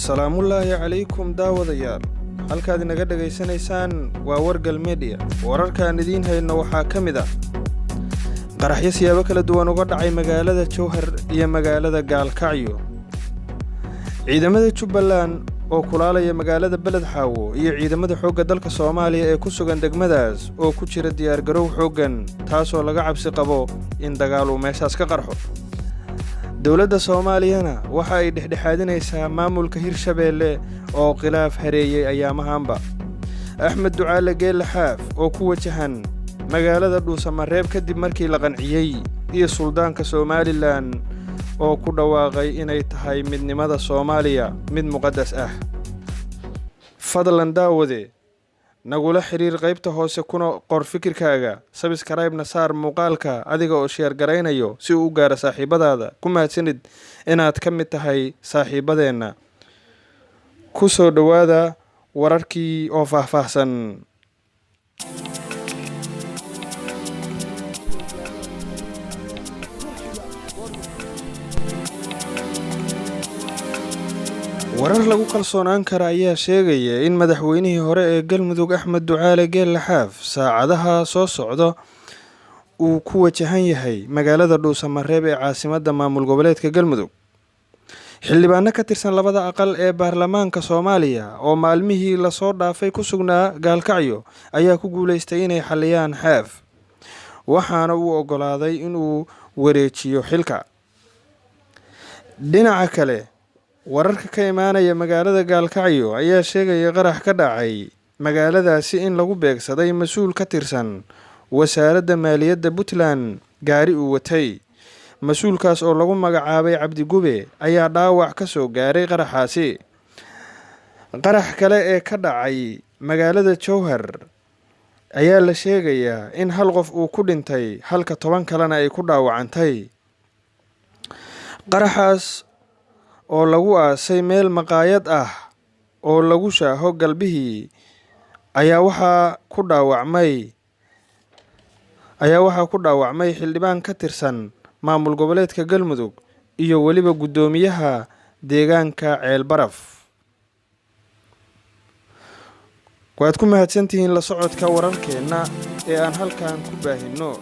Salaamullaahi calaykum daawadayaal, halkaad inaga dhegaysanaysaan waa Wargal Media. Wararkaan idiin hayno waxaa ka mid ah qaraxyo siyaabo kala duwan uga dhacay magaalada Jowhar iyo magaalada Gaalkacyo, ciidamada Jubbaland oo kulaalaya magaalada Beled Xaawo iyo ciidamada xoogga dalka Soomaaliya ee ku sugan degmadaas oo ku jira diyaargarow xooggan, taasoo laga cabsi qabo in dagaal uu meeshaas ka qarxo. Dowladda Soomaaliyana waxa ay dhexdhexaadinaysaa maamulka Hirshabeelle oo khilaaf hareeyey ayaamahaanba. Axmed Ducaale Geelle Xaaf oo ku wajahan magaalada Dhuusamareeb kadib markii la qanciyey, iyo suldaanka Somalilan oo ku dhawaaqay inay tahay midnimada Soomaaliya mid muqadas ah. Fadlan daawade, nagula xiriir qaybta hoose kuna qor fikirkaaga, subscribe-na saar muuqaalka adiga oo share garaynayo si uu u gaaro saaxiibadaada. Ku mahadsanid inaad ka mid tahay saaxiibadeenna. Ku soo dhowaada wararkii oo faahfaahsan. Warar lagu kalsoonaan kara ayaa sheegaya in madaxweynihii hore ee Galmudug, Axmed Ducaale Geelle Xaaf, saacadaha soo socda uu ku wajahan yahay magaalada Dhuusamareeb ee caasimadda maamul goboleedka Galmudug. Xildhibaano ka tirsan labada aqal ee baarlamaanka Soomaaliya oo maalmihii lasoo dhaafay ku sugnaa Gaalkacyo ayaa ku guuleystay inay xaliyaan Xaaf, waxaana uu ogolaaday inuu wareejiyo xilka. Dhinaca kale, wararka ka imaanaya magaalada Gaalkacyo ayaa sheegaya qarax ka dhacay magaaladaasi in lagu beegsaday mas-uul ka tirsan wasaaradda maaliyadda Puntland gaari uu watay. Mas-uulkaas oo lagu magacaabay Cabdigube ayaa dhaawac ka soo gaaray qaraxaasi. Qarax kale ee ka dhacay magaalada Jowhar ayaa la sheegayaa in hal qof uu ku dhintay halka 10 kalena ay ku dhaawacantay. Qaraxaas oo lagu aasay meel maqaayad ah oo lagu shaaho galbihii ayaa waxaa ku dhaawacmay xildhibaan ka tirsan maamul goboleedka Galmudug iyo weliba guddoomiyaha deegaanka Ceelbaraf. Waad ku mahadsantihiin la socodka wararkeenna ee aan halkan ku baahinno.